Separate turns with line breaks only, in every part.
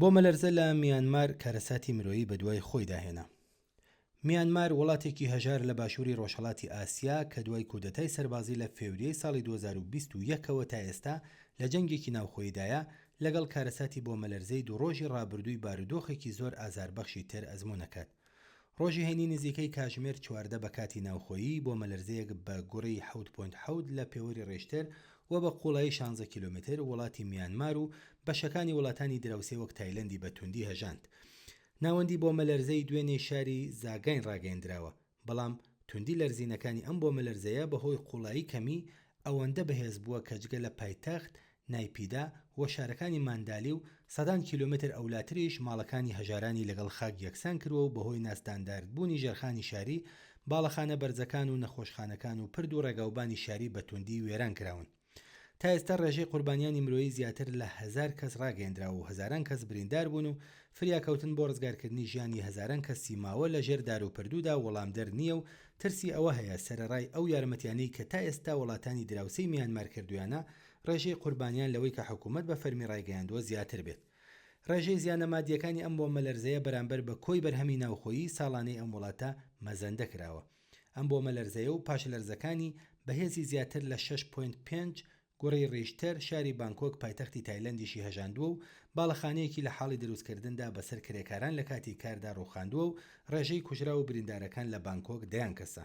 بۆمەلەرزە لە میانمار کارەساتی مرۆیی بەدوای خۆیدا هێنا. میانمار وڵاتێکی هەژار لە باشووری ڕۆژهەڵاتی ئاسیا کە دوای کودەتای سەربازی لە فێوریەی ساڵی 2021 ەوە تا ئێستا لە جەنگێکی ناوخۆییدایە، لەگەڵ کارەساتی بۆمەلەرزەی دوو ڕۆژی ڕابردووی بارودۆخێکی زۆر ئازاربەخشی تر ئەزموون ئەکات. ڕۆژی هەینی نزیکەی کاژمێر 14 بە کاتی ناوخۆیی، بۆمەلەرزەیەک بە گوڕی حەوت point حەوت لە پێوەری ڕیشتەر و بە قووڵایی 16 کیلۆمەتر وڵاتی میانمار و بەشەکانی وڵاتانی دراوسێ وەک تایلەندی بە توندی هەژاند. ناوەندی بۆمەلەرزەی دوێنێی شاری زاگاین ڕاگەیەندراوە، بەڵام توندی لەرزینەکانی ئەم بۆمەلەرزەیە بەهۆی قوڵایی کەمی ئەوەندە بەهێز بووە کە جگە لە پایتەخت نایپیدا و شارەکانی ماندالی و سەدان کیلۆمەتر ئەولاتریش ماڵەکانی هەژارانی لەگەڵ خاک یەکسان کرووە و بەهۆی ناستانداردبوونی ژێرخانی شاری، باڵەخانە بەرزەکان و نەخۆشخانەکان و پرد و ڕێگاوبانی شاری بە توندی وێران کراون. تا ئێستا ڕێژەی قوربانیانی مرۆیی زیاتر لە هەزار کەس ڕاگەیەندراوە و هەزاران کەس بریندار بوون و فریاکەوتن بۆ ڕزگارکردنی ژیانی هەزاران کەسی ماوە لە ژێر داروپەردوودا وەڵامدەر نییە و ترسی ئەوە هەیە سەرەڕای ئەو یارمەتیانەی کە تا ئێستا وڵاتانی دراوسێی میانمار کردوویانە ڕێژەی قوربانیان لەوەی کە حکومەت بە فەرمی ڕایگەیاندووە زیاتر بێت. ڕێژەی زیانە مادییەکانی ئەم بۆمەلەرزەیە بەرامبەر بە کۆی بەرهەمی ناوخۆیی ساڵانەی ئەم وڵاتە مەزەندە کراوە. ئەم بۆمەلەرزەیە و پاشلەرزەکانی بە هێزی زیاتر لە شەش point پێنج گوڕی ڕیشتەر شاری بانکۆک پایتەختی تایلەندیشی هەژاندووە و باڵەخانەیەکی لە حاڵی دروستکردندا بەسەر کرێکاران لە کاتی کاردا ڕووخاندووە و ڕێژەی کوژراو و بریندارەکان لە بانکۆک دەیان کەسە.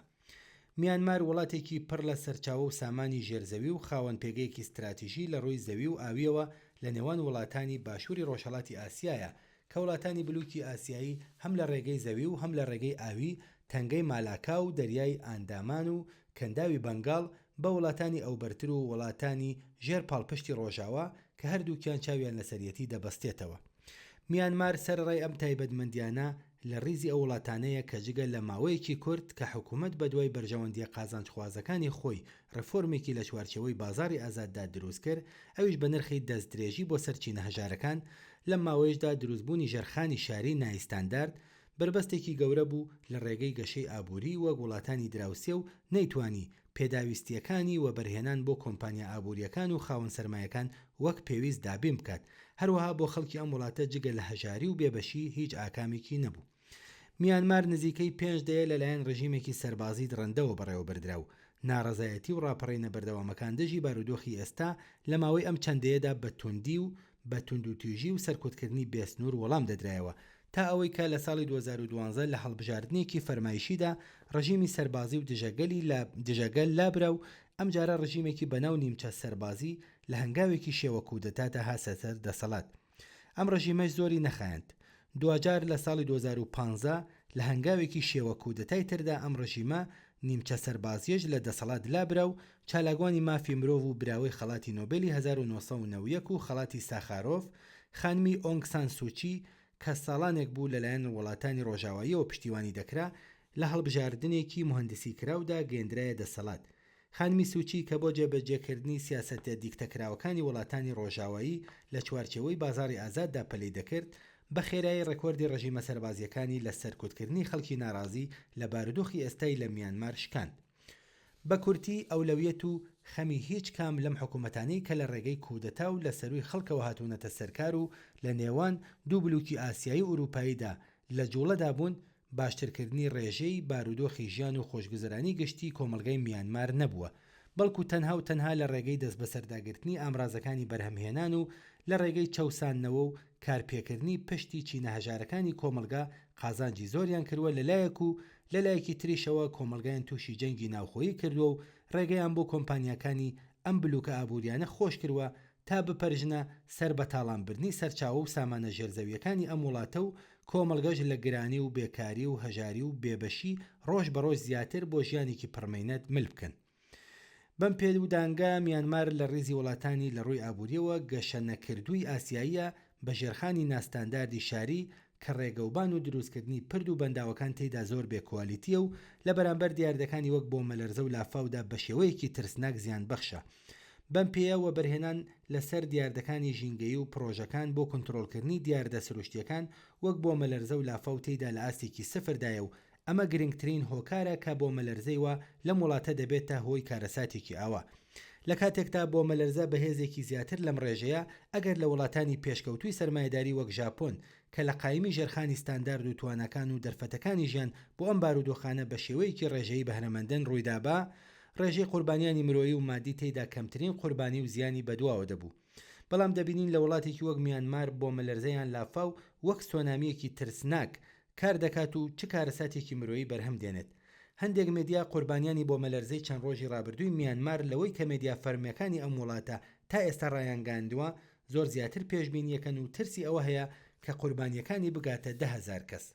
میانمار وڵاتێکی پڕ لە سەرچاوە و سامانی ژێرزەوی و خاوەن پێگەیەکی ستراتیژی لە ڕووی زەوی و ئاوییەوە لە نێوان وڵاتانی باشووری ڕۆژهەڵاتی ئاسیایە کە وڵاتانی بلوکی ئاسیایی هەم لە ڕێگەی زەوی و هەم لە ڕێگەی ئاوی تەنگەی مالاکا و دەریای ئاندامان و کەنداوی بەنگاڵ بە وڵاتانی ئەوبەرتر و وڵاتانی ژێر پاڵپشتی ڕۆژاوا کە هەردووکیان چاویان لەسەریەتی دەبەستێتەوە. میانمار سەرەڕای ئەم تایبەتمەندیانە لە ڕیزی ئەو وڵاتانەیە کە جگە لە ماوەیەکی کورت کە حکومەت بەدوای بەرژەوەندییە قازانجخوازەکانی خۆی ڕێفۆرمێکی لە چوارچێوەی بازاڕی ئازاددا دروستکرد ئەویش بە نرخی دەستدرێژی بۆ سەر چینە هەژارەکان، لەم ماوەیەشدا دروستبوونی ژێرخانی شاری نایستاندارد بەربەستێکی گەورە بوو لە ڕێگەی گەشەی ئابووری وەک وڵاتانی دراوسێ و نەیتوانی پێداویستییەکانی وەبەرهێنان بۆ کۆمپانیا ئابوورییەکان و خاوەن سەرمایەکان وەک پێویست دابین بکات، هەروەها بۆ خەڵکی ئەم وڵاتە جگە لە هەژاری و بێبەشی هیچ ئاکامێکی نەبوو. میانمار نزیکەی پێنج دەیە لەلایەن ڕژیمێکی سەربازی دڕندەوە بەڕێوەبردرا و ناڕەزایەتی و ڕاپەڕینە بەردەوامەکان دژی بارودۆخی ئێستا لە ماوەی ئەم چەند دەیەدا بە توندی و بە توندوتیژی و سەرکوتکردنی بێسنوور وەڵام دەدرایەوە تا ئەوەی کە لە ساڵی 2012 لە هەڵبژاردنێکی فەرمایشیدا ڕژیمی سەربازی و دژەگەلی لە دژەگەل لابرا و ئەمجارە ڕژیمێکی بەناو نیمچە سەربازی لە هەنگاوێکی شێوە کودەتادا هاتە سەر دەسەڵات. ئەم ڕژیمەش زۆری نەخایاند. دواجار لە ساڵی 2015 لە هەنگاوێکی شێوە کودەتای تردا ئەم ڕژیمە نیمچە سەربازیەش لە دەسەڵات لابرا و چالاکوانی مافی مرۆڤ و براوەی خەڵاتی نۆبێلی 1991 و خەڵاتی ساخارۆڤ خانمی ئۆنگ سان سوچی کە ساڵانێک بوو لەلایەن وڵاتانی ڕۆژاواییەوە پشتیوانی دەکرا لە هەڵبژاردنێکی موهەندسی کراودا گەیەندرایە دەسەڵات. خانمی سوچی کە بۆ جێبەجێکردنی سیاسەتە دیکتەکراوەکانی وڵاتانی ڕۆژاوایی لە چوارچێوەی بازاڕی ئازاددا پەلەی دەکرد، بە خێرایی ڕێکۆردی ڕژیمە سەربازییەکانی لە سەرکوتکردنی خەڵکی ناڕازی لە بارودۆخی ئێستای لە میانمار شکاند. بە کورتی ئەولەویەت و خەمی هیچ کام لەم حکومەتانەی کە لە ڕێگەی کودەتا و لە سەرووی خەڵکەوە هاتوونەتە سەرکار و لە نێوان دوو بلوکی ئاسیایی و ئورووپاییدا لە جووڵەدا بوون، باشترکردنی ڕێژەی بارودۆخی ژیان و خۆشگوزەرانی گشتی کۆمەڵگای میانمار نەبووە، بەڵکو تەنها و تەنها لە ڕێگەی دەستبەسەرداگرتنی ئامرازەکانی بەرهەمهێنان و لە ڕێگەی چەوساندنەوە و کارپێکردنی پشتی چینە هەژارەکانی کۆمەڵگا قازانجی زۆریان کردوە لە لایەک و لە لایەکی تریشەوە کۆمەڵگایان توشی جەنگی ناوخۆیی کردوە و ڕێگەیان بۆ کۆمپانیاکانی ئەم بلوکە ئابوریانە خۆشکردوە تا بپەرژنە سەر بەتاڵانبردنی سەرچاوە و سامانە ژێرزەوییەکانی ئەم وڵاتە و کۆمەڵگەش لە گرانی و بێکاری و هەژاری و بێبەشی ڕۆژ بە ڕۆژ زیاتر بۆ ژیانێکی پڕمەینەت مل بکەن. بەم پێودانگە میانمار لە ڕیزی وڵاتانی لە ڕووی ئابوورییەوە گەشەنەکردووی ئاسیاییە بە ژێرخانی ناستانداردی شاری کە ڕێگەوبان و دروستکردنی پرد و بەنداوەکان تێیدا زۆر بێ کوالیتییە و لە بەرامبەر دیاردەکانی وەک بۆمەلەرزە و لافاودا بەشێوەیەکی ترسناک زیانبەخشە. بەم پێیە وەبەرهێنان لەسەر دیاردەکانی ژینگەیی و پڕۆژەکان بۆ کونتڕۆڵکردنی دیاردە سروشتییەکان وەک بۆمەلەرزە و لافاو تێیدا لە ئاستێکی سفردایە و ئەمە گرنگترین هۆکارە کە بۆمەلەرزەی وا لەم وڵاتە دەبێتە هۆی کارەساتێکی ئاوا. لە کاتێکدا بۆمەلەرزە بە هێزێکی زیاتر لەم ڕێژەیە ئەگەر لە وڵاتانی پێشکەوتووی سەرمایەداری وەک ژاپۆن کە لە قایمی ژێرخانی ستاندارد و تواناکان و دەرفەتەکانی ژیان بۆ ئەم بارودۆخانە بە شێوەیەکی ڕێژەیی بەهرەمەندن ڕوویدابا ڕێژەی قوربانیانی مرۆیی و مادی تێیدا کەمترین قوربانی و زیانی بەدواوە دەبوو. بەڵام دەبینین لە وڵاتێکی وەک میانمار بۆمەلەرزە یان لافاو وەک سۆنامییەکی ترسناک کار دەکات و چ کارەساتێکی مرۆیی بەرهەم دێنێت. هەندێک مێدیا قوربانیانی بۆمەلەرزەی چەند ڕۆژی ڕابردووی میانمار لەوەی کە مێدیا فەرمییەکانی ئەم وڵاتە تا ئێستا ڕایانگەیاندووە زۆر زیاتر پێشبینییەکەن و ترسی ئەوە هەیە کە قوربانییەکانی بگاتە 10,000 کەس.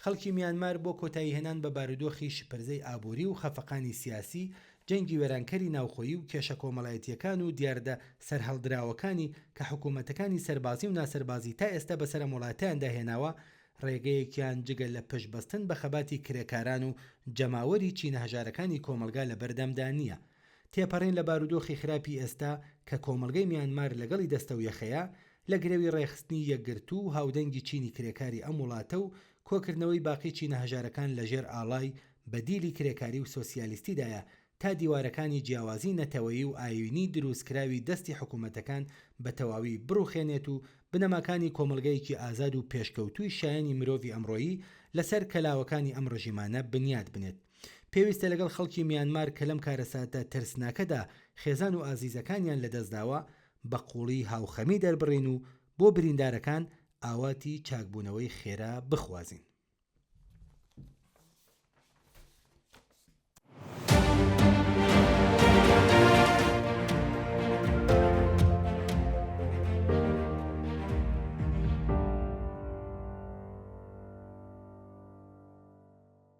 خەڵکی میانمار بۆ کۆتاییهێنان بە بارودۆخی شپرزەی ئابووری و خەفەقانی سیاسی، جەنگی وێرانکەری ناوخۆیی و کێشە کۆمەڵایەتییەکان و دیاردە سەرهەڵدراوەکانی کە حکوومەتەکانی سەربازی و ناسەربازی تا ئێستا بەسەر ئەم وڵاتەیاندا هێناوە، ڕێگەیەکیان جگە لە پشتبەستن بە خەباتی کرێکاران و جەماوەری چینە هەژارەکانی کۆمەڵگا لەبەردەمدا نییە. تێپەڕین لە بارودۆخی خراپی ئێستا کە کۆمەڵگەی میانمار لەگەڵی دەستەویەخەیە، لە گرەوی ڕێکخستنی یەکگرتوو و هاودەنگی چینی کرێکاری ئەم وڵاتە و کۆکردنەوەی باقی چینە هەژارەکان لە ژێر ئاڵای بەدیلی کرێکاری و سۆسیالیستیدایە تا دیوارەکانی جیاوازی نەتەوەیی و ئایینی دروستکراوی دەستی حکومەتەکان بە تەواوی بڕوخێنێت و بنەماکانی کۆمەڵگەیەکی ئازاد و پێشکەوتووی شایەنی مرۆڤی ئەمڕۆیی لەسەر کەلاوەکانی ئەم ڕژیمانە بنیات بنێت. پێویستە لەگەڵ خەڵکی میانمار کە لەم کارەساتە ترسناکەدا خێزان و ئازیزەکانیان لەدەستداوە بە قووڵی هاوخەمی دەربڕین و بۆ بریندارەکان ئاواتی چاکبوونەوەی خێرا بخوازین.